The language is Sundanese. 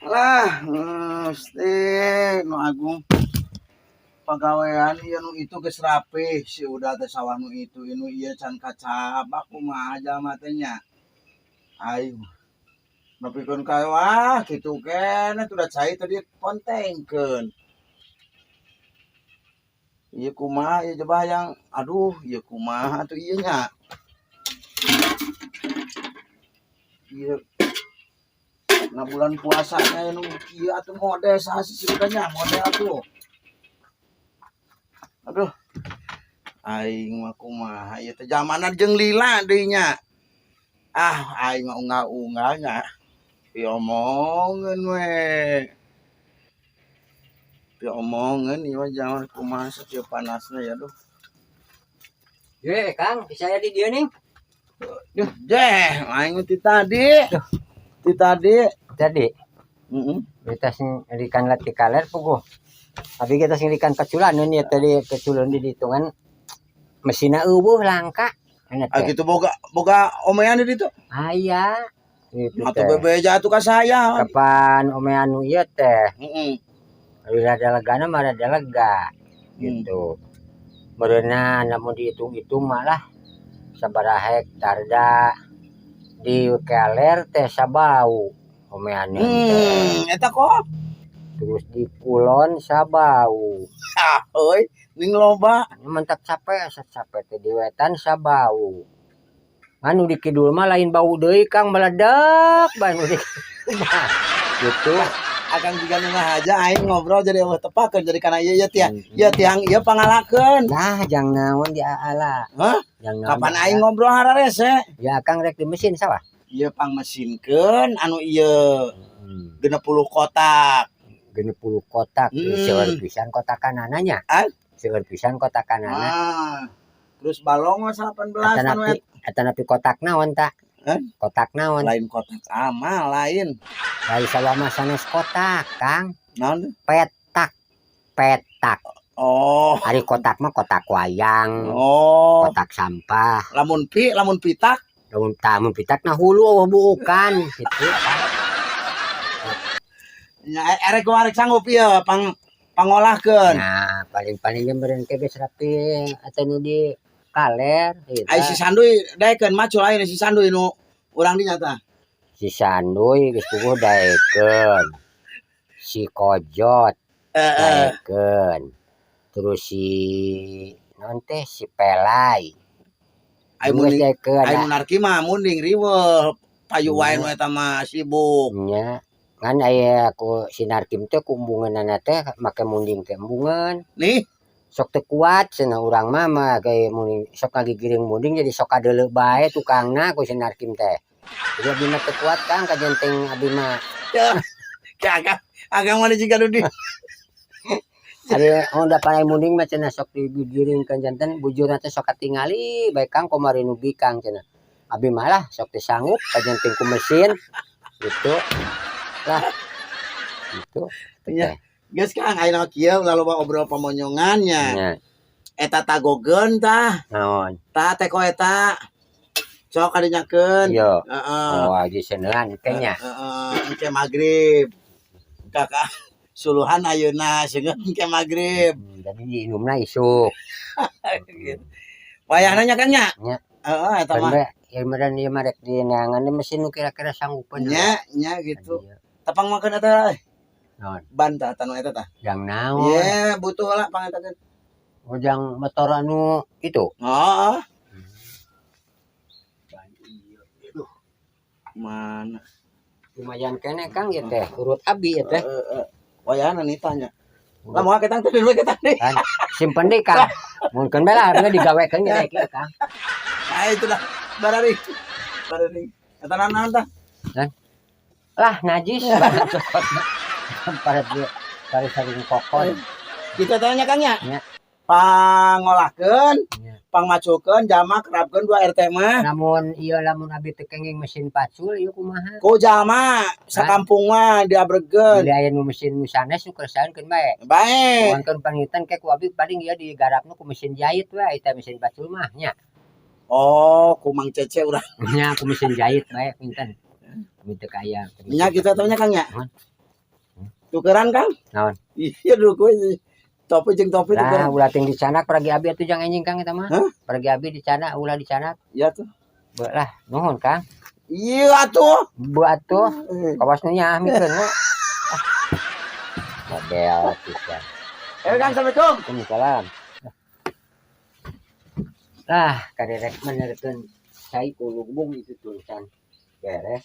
Lah, mesti nu agung pagawean ieu nu itu geus rapi si udah teh sawah nu itu nu ieu can kacabak, kumaha jalma teh nya. Aing nepikeun ka wah kitu keneh tuh da cai tadi pontengkeun. Ieu kumaha ieu coba hayang, aduh, ieu kumaha atuh ieu nya. Ieu na bulan puasanya nu kieu atuh mode saha sih nya mode atuh. Aduh. Aing mah kumaha ieu teh zamana jeung lila deui nya. Ah, aing mah unggal-unggal nya. Diomongeun we. Diomongeun ieu mah zaman kumaha sakieu panasna ya, aduh. Ye, Kang, bisa di dieu nih. Duh, jeh, aing mah ti tadi. Ti tadi. Tadi Heeh. kita sing ikan lati kaler puguh. Tapi kita sing ikan paculan ya tadi keculan di hitungan mesinna euweuh langka. Enak Ah teh. Gitu boga boga omean di ditu. Aya. Gitu Atuh teh. Bebeja atuh ka saya. Kapan omean nu ieu teh? Heeh. Rada legana mah rada lega gitu. Meureunan lamun dihitung-hitung malah sabaraha hektar da di keler teh sabau omeanna teh. Eta kok. Terus di kulon sabau. Ah, euy, ning loba. Mantap capek, asa capek teh di wetan sabau. Anu di kidul mah lain bau deui, Kang, meledak bae nu di kidul mah. Gitu. Akang juga nu ngahaja aing ngobrol jadi eueuh tepakeun jadi kana ieu ieu tiang. Ieu tiang ieu pangalakeun. Nah, jang naon di ala. Hah? Jang naon? Kapan aing ngobrol hararese? Ya Akang rek di mesin sawah. Ieu pangmesinkeun anu ieu 60 kotak. 60 kotak. Seueur pisan kotakanana nya. Ah? Seueur pisan kotakanana. Ah. Terus balong mah 18 anu Atanapi atanapi kotak naon ta? Hah? Kotak naon? Lain kotak amal lain. Dari sawah mah sanes kotak, Kang. Naon? Petak. Petak. Oh. Ari kotak mah kotak wayang, Oh. kotak sampah. Lamun pi, lamun pitak? Lamun tamun pitak nah hulu euweuh buukan gitu. Nya erek gua arek sanggup ieu pang pangolahkeun. Nah, paling-paling ge meureun ke geus rapi atau nu di kaler gitu. Ai si Sanduy daekeun macul aya si Sanduy nu urang dinya tah. Si Sanduy geus puguh daekeun. Si Kojot daekeun. Terus si naon teh, si Pelai. Ai Geus munding daekeun. Ai munarki mah munding riweuh payu wae nu eta mah sibuk. Nya. Ngan aya ku si Narkim teh ku embungeunana teh make munding teh embungeun. Nih, Sok teu kuat cenah urang mah make munding sok ngagigiring munding jadi sok kadeuleu bae tukangna ku si Narkim teh. Jadi abdi mah teu kuat, Kang, kajenteng abdi mah. Ya. Akang akang mana jiga nu di Ari oh da panai munding mah cenah sok digigiringkeun janten bujurna teh sok katingali bae, Kang, kamari nu bikang cenah. Abi malah sok teu sanggup kajenteng ku mesin gitu. Lah. Gitu. Nya. Geus, Kang, ayeuna kieu ulah loba obrol pamonyongan nya. Nya. Eta tagogeun tah. Naon? Tah teko eta. Sok kadinyakeun. Iya. Heeh. Oh, aji senean teh nya. Heeh, engke magrib. Kakak suluhan ayeuna sehingga engke magrib. Jadi diinumna isuk. Gitu. Wayahna nya, Kang, nya. Nya. Heeh, eta Kan mah. Bae ieu meureun ieu mah rek dineangan mesin nu kira-kira sanggupeun. Nya, nya gitu. Iya. Tepang makan eta euy. Naon? Ban tah tanu eta tah. Jang naon? Ye, butuh lah pangetakeun. Oh, jang motor anu itu. Heeh. Ban ieu. Aduh. Mana? Lumayan keneh, Kang, ieu teh. Urut abi ieu teh. Heeh. Wayahna nitanya. Lah moal ketang teh dulu ketang deui. Kan simpen deui, Kang. Mungkin bae lah harga digawekeun ge kieu, Kang. Nah, itu dah. Barari. Barari. Eta naon tah? Lah najis banget cokotna. Para dia para saring kokon. Kita tanya, Kang, nya. Nya. Pangolahkeun, Nya. Pangmaculkeun, jamak kerapkeun 2 RT mah. Namun ieu lamun abi teu kenging mesin pacul ieu kumaha? Ku jalma sakampung mah diabregeun. Bila aya nu mesin nu sanes nu kersaankeun bae. Bae. Wonten pangitan ke ku abi paling ieu digarapna ku mesin jahit we eta mesin pacul mah nya. Oh, ku Mang Cece urang. Nya ku mesin jahit bae pinten. Abi teu kaya. Nya kita tanya, Kang, nya. Nuhun. Tukeran, Kang? Naon? Iya, duku topi jeung topi Lah, tukeran. Ulah ting dicanak paragi abi atuh jang enjing, Kang, eta mah. Hah? Paragi abi dicanak, ulah dicanak. Iya tuh. Be lah, nuhun, Kang. Iya tuh. Be atuh, Eh, kawas nu nyahmikeun we. Ah. Model pisan. Eh, Kang, assalamualaikum. Waalaikumsalam. Lah, karek menerkeun cai ku lugbung itu tulisan beres.